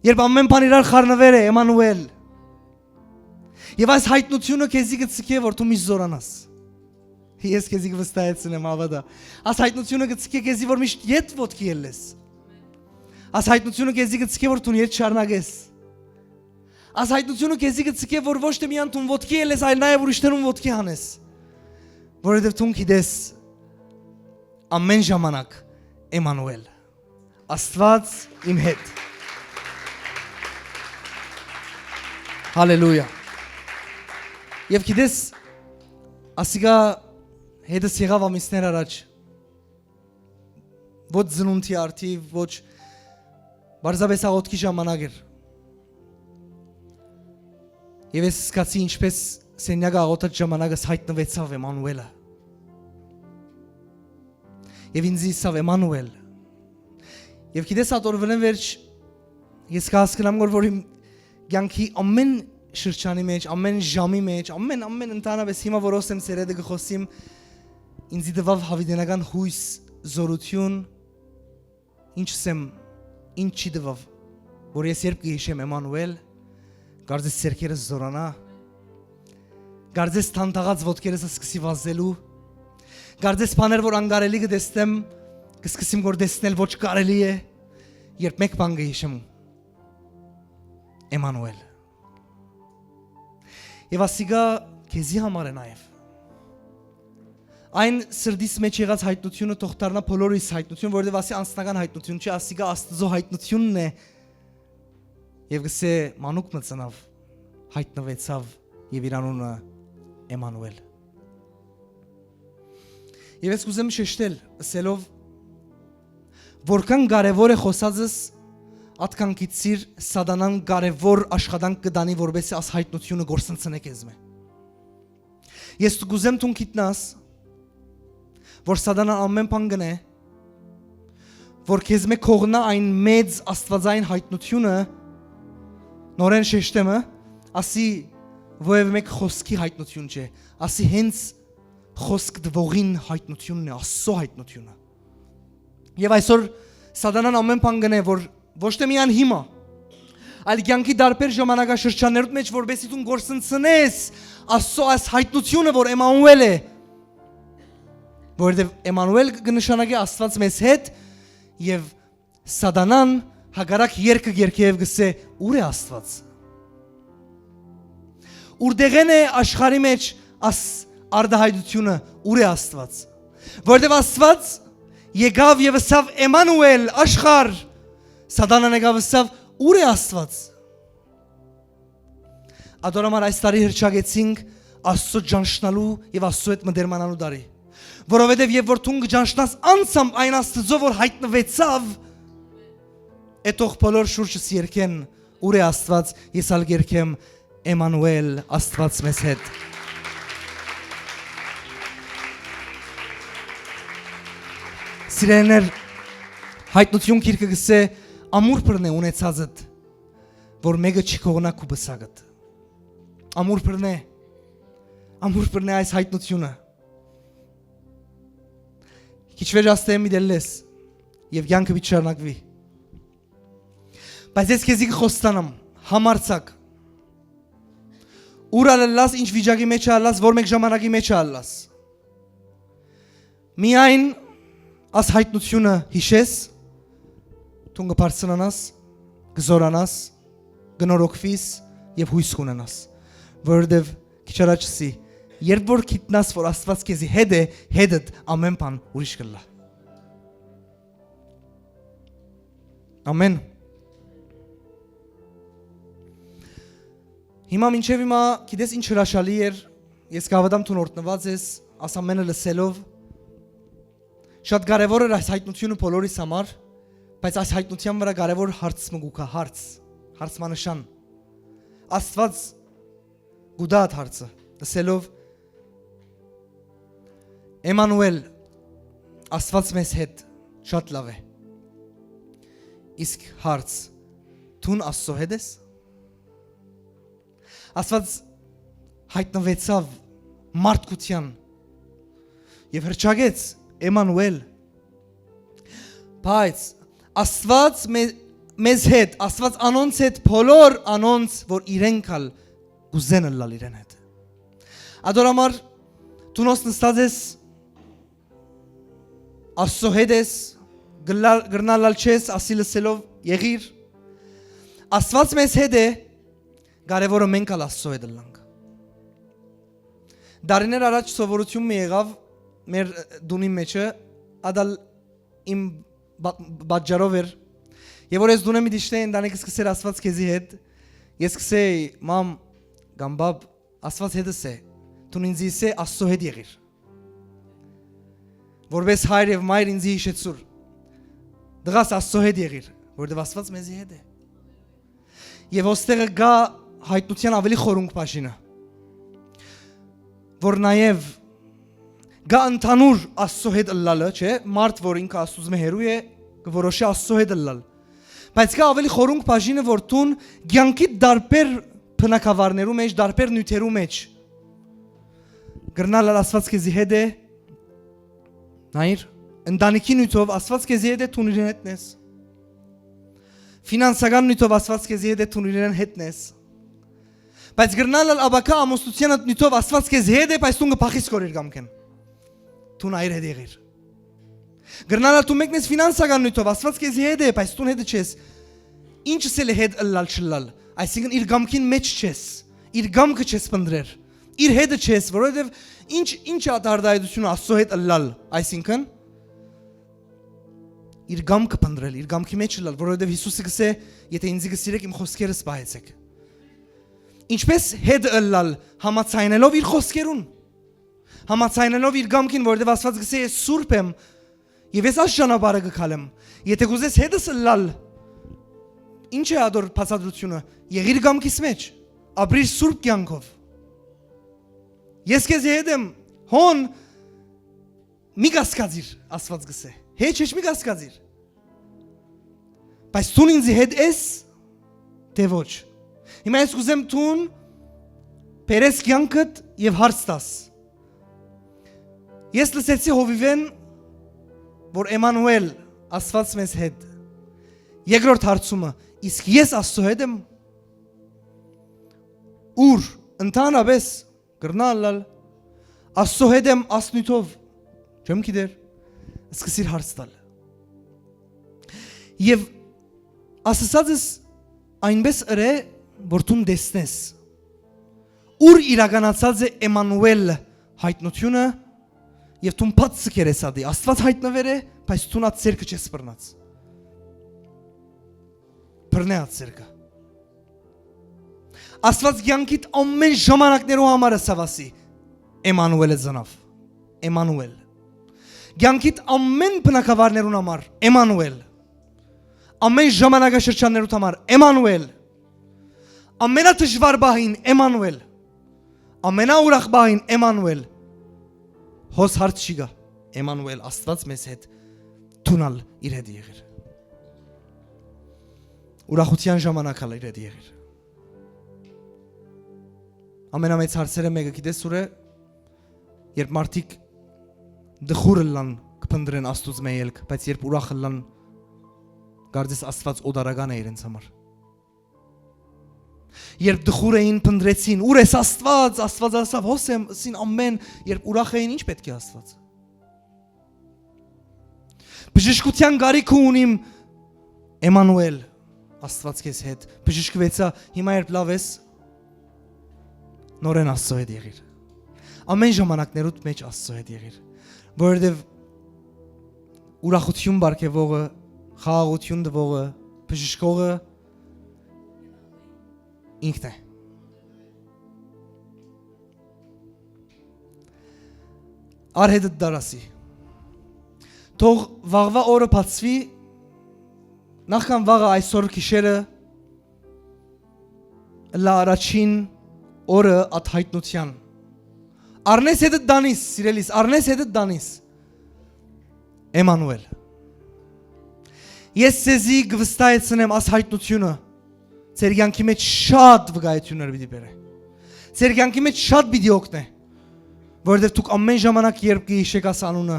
երբ ամեն բան իրար խառնուեր է Էմանուել։ Եւ այս յայտնութիւնը քեզի կը ցկէ որ դու միշտ զօրանաս։ Ես քեզի կը վստահեցնեմ, հաւատա։ Այս յայտնութիւնը կը ցկէ քեզի որ միշտ յետ ոտքի ելլես։ Այս յայտնութիւնը քեզի կը ցկէ որ դուն յետ շարունակես։ Այս յայտնութիւնը քեզի կը ցկէ որ ոչ թե միայն դուն ոտքի ելլես, այլ նաեւ ուրիշներուն ոտքի հանես, որովհետեւ դուն գիտես, ամեն ժամանակ Էմանուել, Աստուած իմ հետ։ Հալելույա։ Եւ գիտես, ասիկա հետս եղաւ ամիսներ առաջ, ոչ ծնունդի արդիւ, ոչ, պարզապէս աղօթքի ժամանակ էր։ Եւ ես զգացի ինչպէս սենեակը աղօթած ժամանակս յայտնուեցաւ Էմանուելը։ Եւ ինձ ըսաւ Էմանուել։ Եւ գիտես, այդ օրուան վերջ ես կհասկնամ որ, որ իմ կեանքի ամեն շրջանի մեջ, ամեն ժամի մեջ, ամեն, ամեն ընդհանրապես հիմա որ ոսեմ սերեդը կը խօսիմ, ինձի տուաւ յաւիտենական յոյս, զօրութիւն, ինչ սեմ, ինչ չի տուաւ, որ ես երբ կը յիշեմ Էմանուել, կարծես սերքերս զորանայ, կարծես թանթաղած ոտքերս սկսի վազելու, կարծես բաներ որ անկարելի կը տեսնեմ, կը սկսեմ որ տեսնել ոչ կարելի է, երբ մեկ բան կը յիշեմ. Էմանուել։ Եւ ասիկա քեզի համար է նաեւ։ Այն սրտիս մեջ եղած յայտնութիւնը թող դառնայ բոլորիս յայտնութիւն, որովհետեւ ասի անձնական յայտնութիւն չի, ասիկա Աստուծոյ յայտնութիւնն է։ Եւ կսե. «Մանուկ մը ծնաւ, յայտնուեցաւ եւ իր անունը Էմանուել»։ Եւ ես կուզեմ շեշտել, ըսելով, որքան կարեւոր է խօսածս, ատկան գիտցիր, սատանան կարեւոր աշխատանք կը տանի, որպեսզի աս յայտնութիւնը կորսնցնէ քեզմէ։ Ես կուզեմ դուն գիտնաս, որ սատանան ամեն բան կ'ընէ, որ քեզմէ կ'ողնայ այն մեծ աստուածային յայտնութիւնը, նորէն շեշտեմը, ասի որեւէ մէկ խօսքի յայտնութիւն չէ, ասի հենց խօսք տուողին յայտնութիւնն է, Աստուծոյ յայտնութիւնը։ Եւ այսօր սատանան ամեն բան կ'ընէ, որ ոչ թե միայն հիմա, այլ կեանքի տարբեր ժամանակաշրջաններուդ մեջ, որպեսզի դուն կորսնցնես Աստուծոյ այս յայտնութիւնը, որ Էմանուել է, որովհետեւ Էմանուել կը նշանակի Աստուած մեզ հետ, եւ սատանան հակառակ երգը կ'երգէ եւ կ'ըսէ. «Ո՞ւր է Աստուած»։ Ուրտեղէն է աշխարհի մեջ աս արտայայտութիւնը, ո՞ւր է Աստուած։ Որովհետեւ Աստուած եկաւ եւ ըսաւ. «Էմանուել, աշխարհ»։ Սատանան եկաւ, ըսաւ. «Ո՞ւր է Աստուած»։ Ատոր համար այս տարի հռչակեցինք Աստծո ճանչնալու եւ Աստծո հետ մտերմանալու տարի, որովհետեւ երբ որ դուն կը ճանչնաս անցամ այն Աստծո, որ յայտնուեցաւ, է թող բոլոր շուրջս երգեն. «Ո՞ւր է Աստուած»։ Ես ալ կ'երգեմ. «Էմանուել, Աստուած մեզ հետ»։ Սիրելիներ, Յայտնութիւն գիրքը կ'ըսէ. «Ամուր բռնէ ունեցածդ, որ մէկը չի կողնայ քու պսակդ»։ Ամուր բռնէ, ամուր բռնէ այս յայտնութիւնը։ Քիչ վեր աստէ մի դելլես, եւ կեանքը պիտի շարունակուի։ Բայց ես քեզի կը խոստանամ, համարձակ, Ուր ալ ըլլաս, ինչ վիճակի մէջ ալ ըլլաս, որ մէկ ժամանակի մէջ ալ ըլլաս։ Միայն աս յայտնութիւնը յիշես, դուն կը բարձրանաս, կը զօրանաս, կը նորոգուիս եւ յոյս կունենաս։ Որովհետեւ քիչ առաջ ըսի, երբ որ գիտնաս, որ Աստուած քեզի հետ է, հետդ ամէն բան ուրիշ կ'ըլլայ։ Ամէն։ Հիմա մինչեւ հիմա գիտես ինչ հրաշալի էր, ես կհաւատամ դուն օրհնուած ես, աս ամէնը լսելով։ Շատ կարեւոր էր այս յայտնութիւնը բոլորիս համար, բայց այս յայտնութեան վրայ կարեւոր հարց մը կու գայ, հարց, հարցմանշան։ Աստուած կու տայ այդ հարցը, լսելով. Էմանուէլ, Աստուած մեզ հետ, շատ լաւ է։ Իսկ հարց, դուն Աստծո հետ ես։ Աստուած յայտնուեցաւ մարդկութեան եւ հռչակեց. Էմանուէլ։ Բայց Աստուած մե-, մեզ հետ, Աստուած անոնց հետ, բոլոր անոնց, որ իրենք ալ կ'ուզեն ըլլալ իրեն հետ։ Ադոր համար դուն հոս նստած ես, Աստծո հետ ես, գլալ-, գրնալ ալ չես, ասի լսելով եղիր։ Աստուած մեզ հետ է, կարևորը մենք ալ Աստծո հետ ըլլանք։ Դարիներ առաջ սովորութիւն մը եղաւ մեր տունին մեջը, ադալ իմ բա-, պատճառով էր։ Եւ որ ես տունը մի դիշտե, ընտանիքը սկսեր Աստուած քեզի հետ, ես կսեի, մամ կամ բաբ, Աստուած հետս է, դուն ինձի ըսէ, Աստծո հետ եղիր։ Որպես հայր եւ մայր ինձի յիշեցուր. «Տղաս, Աստծո հետ եղիր, որովհետեւ Աստուած մեզի հետ է»։ Եւ ոստեղը գայ հայտնութեան ավելի խորունկ բաժինը, որ նաեւ գայ ընդհանուր Աստծո հետ ըլլալը, չէ՞, մարդ, որ ինքը Աստուծմէ հեռու է, կը որոշի Աստծո հետ ըլլալ։ Բայց գայ ավելի խորունկ բաժինը, որ դուն կեանքիդ տարբեր բնակավարներու մէջ, տարբեր նիւթերու մէջ կրնալ ալ Աստուած քեզի հետ է, նայիր, ընտանիքի նիւթով Աստուած քեզի հետ է, դուն իրեն հետն ես։ Ֆինանսական նիւթով Աստուած քեզի հետ է, դուն իրեն հետն ես։ Բայց կրնալ ալ աբակա ամուսնութեան նիւթով Աստուած քեզի հետ է, բայց դուն կը փախիս քոր իր կամքէն։ Դուն այր հետ եղիր։ Կրնալ ալ դու մեկն ես ֆինանսական նիւթով, Աստուած քեզի հետ է, բայց դուն հետը չես։ Ինչս էլ է հետ ըլլալ չըլլալ, այսինքն իր կամքին մէջ չես, իր կամքը չես փնտռեր, իր հետը չես, որովհետեւ ինչ, ինչ է արտայայտությունը Աստծո հետ ըլլալ, այսինքն իր կամքը փնտռել, իր կամքի մէջ ըլլալ, որովհետեւ Յիսուսը կսէ. «Եթէ ինձի կը սիրէք, իմ խօսքերս պահեցէք»։ Ինչպէս հետ ըլլալ, համաձայնելով իր խօսքերուն, համաձայնելով իր կամքին, որովհետեւ Աստուած կսէ. «Ես սուրբ եմ եւ ես այս ճանապարհը կը քալեմ»։ Եթէ կուզես հետս ըլլալ, ինչ է ադոր բացատրությունը, եղիր կամքիս մէջ, ապրիր սուրբ կեանքով։ «Ես քեզի հետ եմ, հոն մի կասկածիր», Աստուած կսէ. «Հեչ, հեչ մի կասկածիր»։ Բայց դուն ինձի հետ ես, թէ ոչ։ Հիմա ես կուզեմ դուն բերես կեանքդ եւ հարց տաս. «Ես լսեցի հովիվէն, որ Էմանուէլ, Աստուած մեզ հետ»։ Երկրորդ հարցումը. «Իսկ ես Աստծո հետ եմ»։ Ուր, ընդհանրապես, կրնա ըլլալ. «Աստծո հետ եմ», ասնիթով, չեմ գիտեր, սկսիր հարց տալ։ Եւ ասացածս այնպես ըրէ, որ դուն տեսնես, ուր իրականացած է Էմանուէլ հայտնությունը, եւ դուն բաց սքերես ատի, Աստուած հայտնուեր է, բայց դուն ատ ձերքը չես բռնած։ Բռնե ատ ձերքը։ Աստուած կեանքիդ ամէն ժամանակներու համար ըսաւ ասի. «Էմանուէլը ծնաւ»։ Էմանուէլ։ Կեանքիդ ամէն բնակավարներուն համար Էմանուէլ։ Ամէն ժամանակաշրջաններուդ համար Էմանուէլ։ Ամենադժվար պահին Էմանուէլ։ Ամենաուրախ պահին Էմանուէլ։ Հոս հարց չի գա։ Էմանուէլ, Աստուած մեզ հետ, դուն ալ իր հետ եղիր։ Ուրախութեան ժամանակ ալ իր հետ եղիր։ Ամենամեծ հարցերը մէկը գիտես ո՞ւր է, երբ մարդիկ դխուր ըլլան, կփնտռեն Աստուծմէ ելք, բայց երբ ուրախ ըլլան, կարծես Աստուած օտարական է իրենց համար։ Երբ տխուր էին, փնտռեցին. «Ո՞ւր ես, Աստուած»։ Աստուած ասաւ. «Հոս եմ, սին ամէն»։ Երբ ուրախ էին, ի՞նչ պէտք է Աստուածը։ Բժշկութեան կարիքը ունիմ, Էմանուէլ, Աստուած քեզ հետ։ Բժշկուեցայ, հիմա երբ լաւ ես, նորէն Աստծո հետ եղիր։ Ամէն ժամանակներուդ մէջ Աստծո հետ եղիր, որովհետեւ ուրախութիւն պարգեւողը, խաղաղութիւն տուողը, բժշկողը ինքն է։ Արհետդ դարասի։ Թող վաղվա օրը բացուի, նախքան վաղը, այսօր գիշերը ըլլայ առաջին օրը ատ յայտնութեան։ Առնես հետդ տանիս, սիրելիս, առնես հետդ տանիս։ Էմանուէլ։ Ես ձեզի կը վստահեցնեմ, աս յայտնութիւնը ձեր կեանքի մէջ շատ վկայութիւններ պիտի բերէ։ Ձեր կեանքի մէջ շատ պիտի օգնէ, որովհետեւ դուք ամէն ժամանակ, երբ կը յիշէք աս անունը,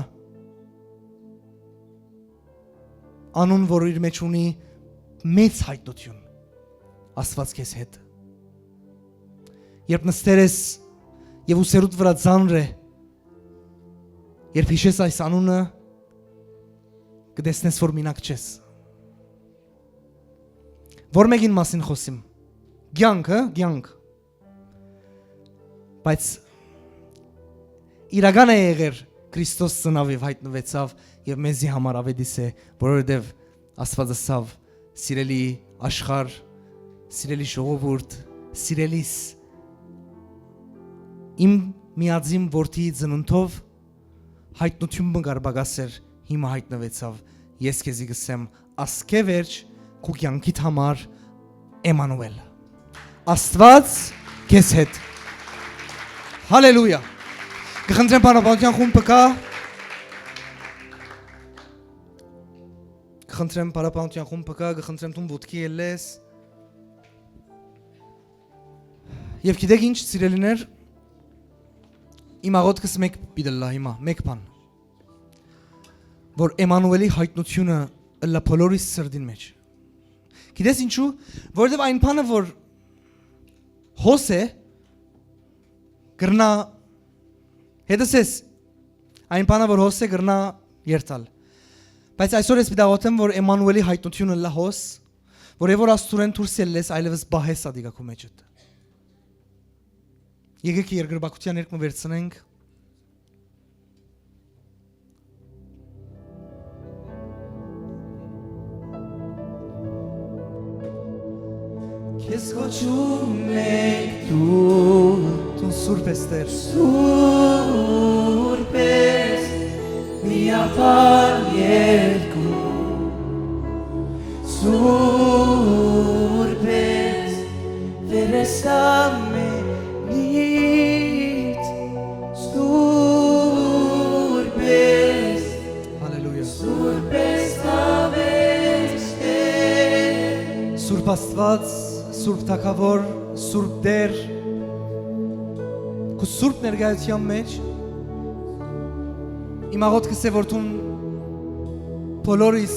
անուն, որ իր մէջ ունի մեծ յայտնութիւն, Աստուած քեզ հետ։ Երբ նստեր ես եւ ուսերուդ վրայ ծանր է, երբ յիշես այս անունը, կը տեսնես, որ մինակ չես։ Որ մէկին մասին խօսիմ։ Կեանք, հը, կեանք։ Բայց իրական է եղեր, Քրիստոս ծնաւ եւ յայտնուեցաւ, եւ մեզի համար աւետիս է, որովհետեւ Աստուած ըսաւ. «Սիրելի աշխարհ, սիրելի ժողովուրդ, սիրելիս, իմ միածին որդի ծնունդով յայտնութիւն մը կար պակաս էր, հիմա յայտնուեցաւ։ Ես քեզի կ'ըսեմ, ասկէ վերջ քու կեանքիդ համար Էմանուէլ։ Աստուած քեզ հետ»։ Հալելույա։ Կը խնդրեմ, Փառապանության խումբը կա։ Կը խնդրեմ, Փառապանության խումբը կա, կը խնդրեմ, դուն ոտքի ելլես։ Եւ գիտեք ինչ, սիրելիներ, իմ աղօթքս մէկ պիտի ըլլայ հիմա, մէկ բան, որ Էմանուէլի յայտնութիւնը ըլլայ բոլորիս սրտին մէջ։ Գիտես ինչու՞, որովհետեւ այն բանը, որ հոս է, կրնայ, հետս ես, այն բանը, որ հոս է, կրնայ երթալ։ Բայց այսօր ես պիտի աղօթեմ, որ Էմանուէլի յայտնութիւնը ըլլայ հոս, որ եւ որ աստուածէն դուրս ելլես, այլեւս պահես ատիկա քու մէջդ։ Եկեք երկրպագութեան երգ մը վերցնենք։ Քեզ կոչում ենք դու, դու սուրբ ես, Տեր, սուրբ ես, միաբան երկու, սուրբ ես, վեր ես ամենից, սուրբ ես, հալելույա, սուրբ ես, ավեշտեր։ Սուրբ Աստուած, սուրբ Թագաւոր, սուրբ Տեր, քու սուրբ ներկայութեան մէջ իմ աղօթքս է, որ դուն բոլորիս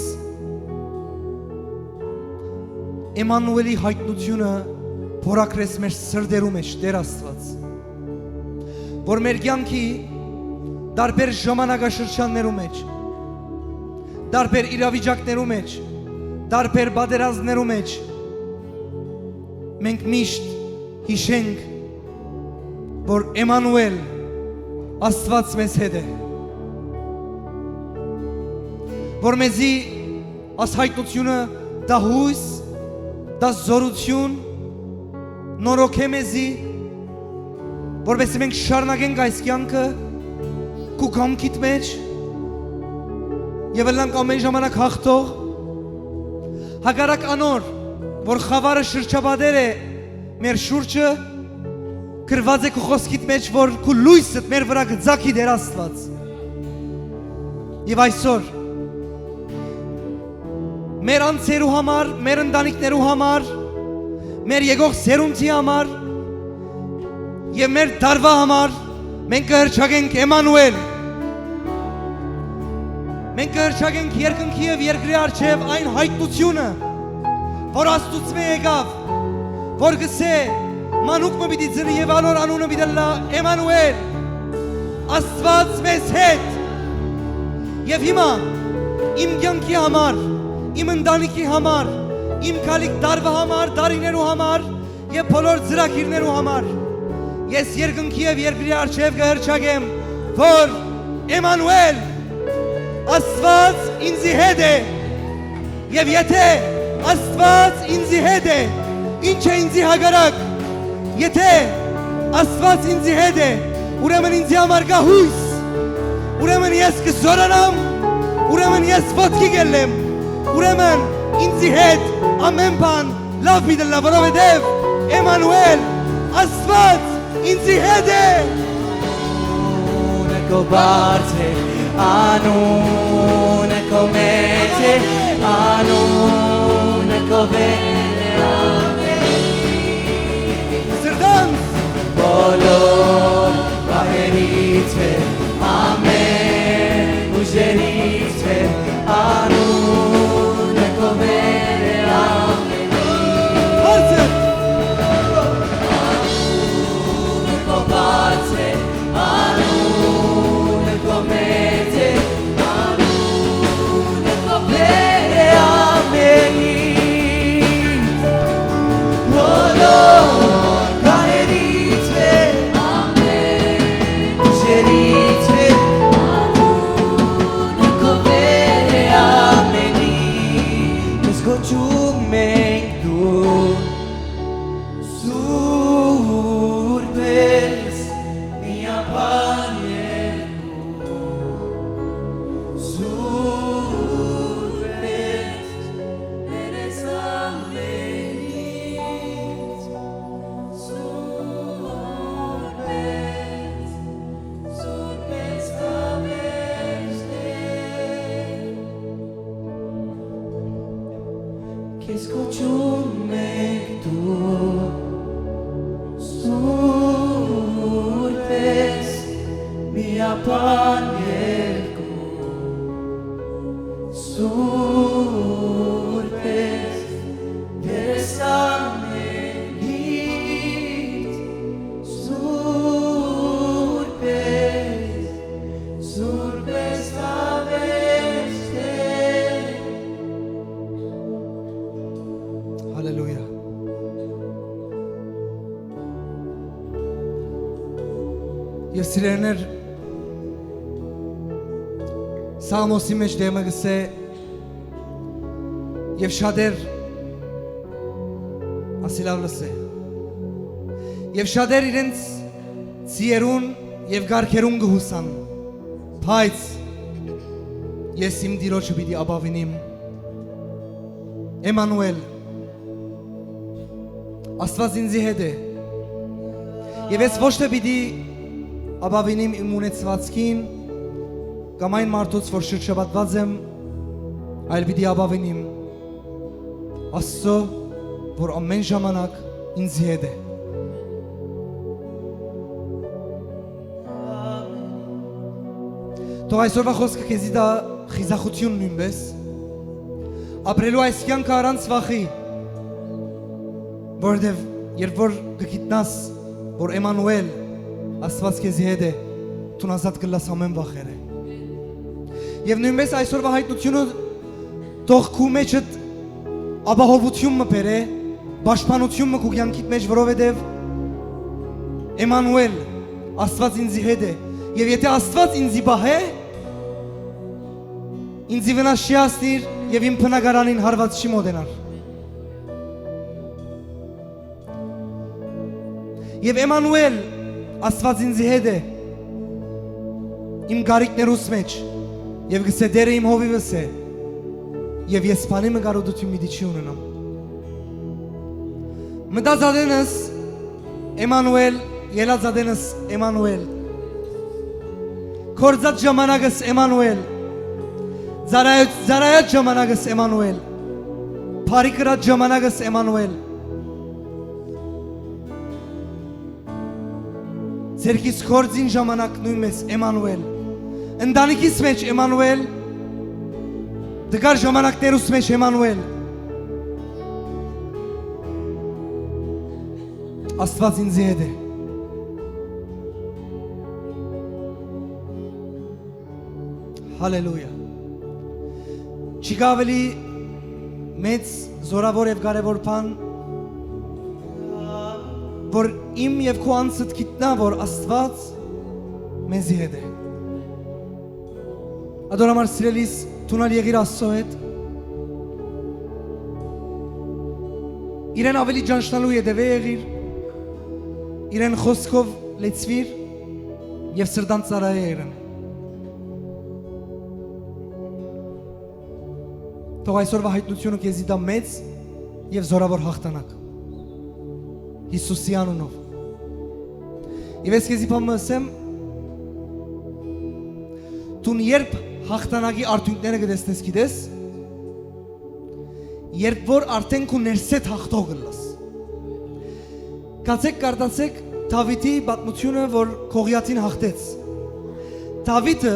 Էմանուէլի յայտնութիւնը փորագրես մեր սրտերու մէջ, Տեր Աստուած, որ մեր կեանքի տարբեր ժամանակաշրջաններու մէջ, տարբեր իրավիճակներու մէջ, տարբեր պատերազմներու մէջ մենք միշտ յիշենք, որ Էմանուէլ, Աստուած մեզ հետ է, որ մեզի աս յայտնութիւնը տայ յոյս, տայ զօրութիւն, նորոգէ մեզի, որպեսզի մենք շարունակենք այս կեանքը քու կամքիդ մէջ եւ ըլլանք ամէն ժամանակ յաղթող, հակառակ անոր, որ խաւարը շրջապատեր է մեր շուրջը, գրուած է քու խօսքիդ մէջ, որ քու լոյսդ մեր վրայ կը ծագի, Տեր Աստուած։ Եւ այսօր մեր անձերու համար, մեր ընտանիքներու համար, մեր եկող սերունդի համար եւ մեր տարուայ համար մենք կը հռչակենք Էմանուէլ։ Մենք կը հռչակենք երկնքի եւ երկրի առջեւ այն յայտնութիւնը, որ Աստուծմէ եկաւ, որ կ'ըսէ. «Մանուկ մը պիտի ծնի եւ անոր անունը պիտի ըլլայ Էմանուէլ, Աստուած մեզ հետ»։ Եւ հիմա, իմ կեանքի համար, իմ ընտանիքի համար, իմ գալիք տարուը համար, տարիներու համար եւ բոլոր ծրագիրներու համար, ես երկնքի եւ երկրի առջեւ կը հռչակեմ, որ Էմանուէլ, Աստուած ինծի հետ է։ Եւ եթէ Աստուած ինծի հետ է, ի՞նչ է ինծի հակառակ։ Եթէ Աստուած ինծի հետ է, ուրեմն ինծի համար կայ յոյս։ Ուրեմն ես կը զօրանամ, ուրեմն ես ոտքի կ'ելլեմ, ուրեմն ինծի հետ ամէն բան լաւ պիտի ըլլայ, որովհետեւ Էմանուէլ, Աստուած ինծի հետ է։ Անունը քո բարձր է, անունը քո մեծ է, անունը քո վեր է ամենից։ Սրտանց։ Բոլոր պահերից է, ամէն ուժերից է, անունը քո վեր է ամենից։ Բարձր։ Անունը քո բարձր է, անունը քո մեծ է, անունը քո վեր է ամենից։ Բոլոր գահերից վեր, ամէն ուժերից վեր, անունը քո վեր է ամենից։ Քեզ կոչում ենք դու, սուրբ ես, միաբան երկու, սուրբ ես, Տեր ես ամենից, սուրբ ես, սուրբ ես, Տեր։ Քեզ կոչում ենք դու, սուրբ ես, միաբան երկու, սուրբ ես, Տեր ես ամենից, սուրբ ես, սուրբ ես, Տեր։ Հալելույա։ Եւ սիրելիներ, Սաղմոսի մէջ դեմը կ'ըսէ. «Եւ շատեր», ասի լաւ լսէ, «եւ շատեր իրենց ձիերուն եւ կառքերուն կը յուսան, բայց ես իմ Տիրոջը պիտի ապաւինիմ»։ Էմանուէլ, Աստուած ինծի հետ է։ Եւ ես ոչ թէ պիտի ապաւինիմ իմ ունեցուածքին կամ այն մարդոց, որ շրջապատուած եմ, այլ պիտի ապաւինիմ Աստծո, որ ամէն ժամանակ ինծի հետ է։ Թող այսօրվա խօսքը քեզի տայ խիզախութիւն նոյնպէս, ապրելու այս կեանքը առանց վախի, որովհետեւ երբ որ կը գիտնաս, որ Էմանուէլ, Աստուած քեզի հետ է, դուն ազատ կ'ըլլաս ամէն վախերէ։ Եւ նոյնպէս այսօրվա յայտնութիւնը թող քու մէջդ ապահովութիւն մը բերէ, պաշտպանութիւն մը քու կեանքիդ մէջ, որովհետեւ Էմանուէլ, Աստուած ինծի հետ է, եւ եթէ Աստուած ինծի պահէ, ինծի վնաս չի հասնիր եւ իմ բնակարանին հարուած չի մօտենար։ Եւ Էմանուէլ, Աստուած ինծի հետ է, իմ կարիքներուս մէջ, եւ կ'ըսէ. «Տէրը իմ հովիւս է, եւ ես բանի մը կարօտութիւն պիտի չի ունենամ»։ Մտած ատենս Էմանուէլ, ելած ատենս Էմանուէլ, գործած ժամանակս Էմանուէլ, ծառայ-, ծառայած ժամանակս Էմանուէլ, բարի կրած ժամանակս Էմանուէլ, ձերքիս գործին ժամանակ նոյնմէս Էմանուէլ, ընտանիքիս մէջ Էմանուէլ, տկար ժամանակներուս մէջ Էմանուէլ։ Աստուած ինծի հետ է։ Հալելույա։ Չկայ աւելի մեծ, զօրաւոր եւ կարեւոր բան, որ իմ եւ քու անձդ գիտնայ, որ Աստուած մեզի հետ է։ Ատոր համար, սիրելիս, դուն ալ եղիր Աստծո հետ։ Իրեն աւելի ճանչնալու ետեւէ եղիր, իրեն խօսքով լեցուիր եւ սրտան ծառայե իրեն։ Թող այսօրվա յայտնութիւնը քեզի տայ մեծ եւ զօրաւոր յաղթանակ Յիսուսի անունով։ Եւ ես քեզի բան մը ըսեմ, դուն երբ յաղթանակի արդիւնքները կը տեսնես, գիտես, երբ որ արդէն քու ներսէդ յաղթող կ'ըլլաս։ Գացէք կարդացէք Դաւիթի պատմութիւնը, որ Գողիաթին յաղթեց։ Դաւիթը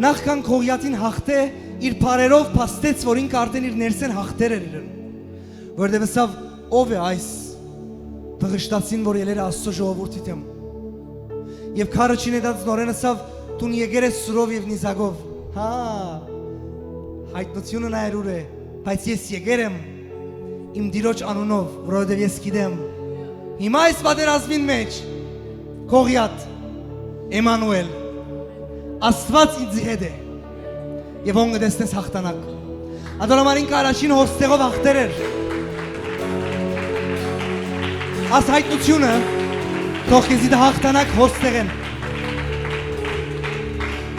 նախքան Գողիաթին յաղթէ, իր բառերով փաստեց, որ ինքը արդէն իր ներսէն յաղթեր էր իրեն, որովհետեւ ըսաւ. «Ո՞վ է այս բղշտացին, որ ելեր է Աստծո ժողովուրդի դէմ»։ Եւ քարը չնետած նորէն ըսաւ. «Դուն եկեր ես սուրով եւ նիզակով»։ Հա, յայտնութիւնը նայեր ուր է, բայց ես եկեր եմ իմ Տիրոջ անունով, որովհետեւ ես գիտեմ, հիմա այս պատերազմին մէջ Գողիաթ, Էմանուէլ, Աստուած ինծի հետ է, եւ հոն կը տեսնես յաղթանակ։ Ատոր համար ինքը առաջին հոստեղով յաղթեր էր։ Աս յայտնութիւնը թող քեզի տայ յաղթանակ հոստեղէն,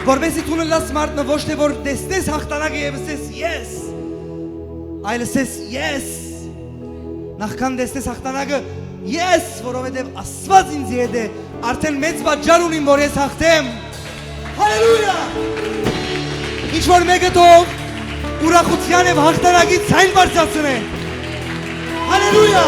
որպեսզի դուն ըլլաս մարդ մը, ոչ թէ որ տեսնես յաղթանակը եւ ըսես. «Ես», այլ ըսես. «Ես»։ Նախքան տեսնես յաղթանակը, ես, որովհետեւ Աստուած ինծի հետ է, արդէն մեծ պատճառ ունիմ, որ ես յաղթեմ։ Հալելույա։ Ինչ որ մէկը թող ուրախութեան եւ յաղթանակի ձայն բարձրացնէ։ Հալելույա։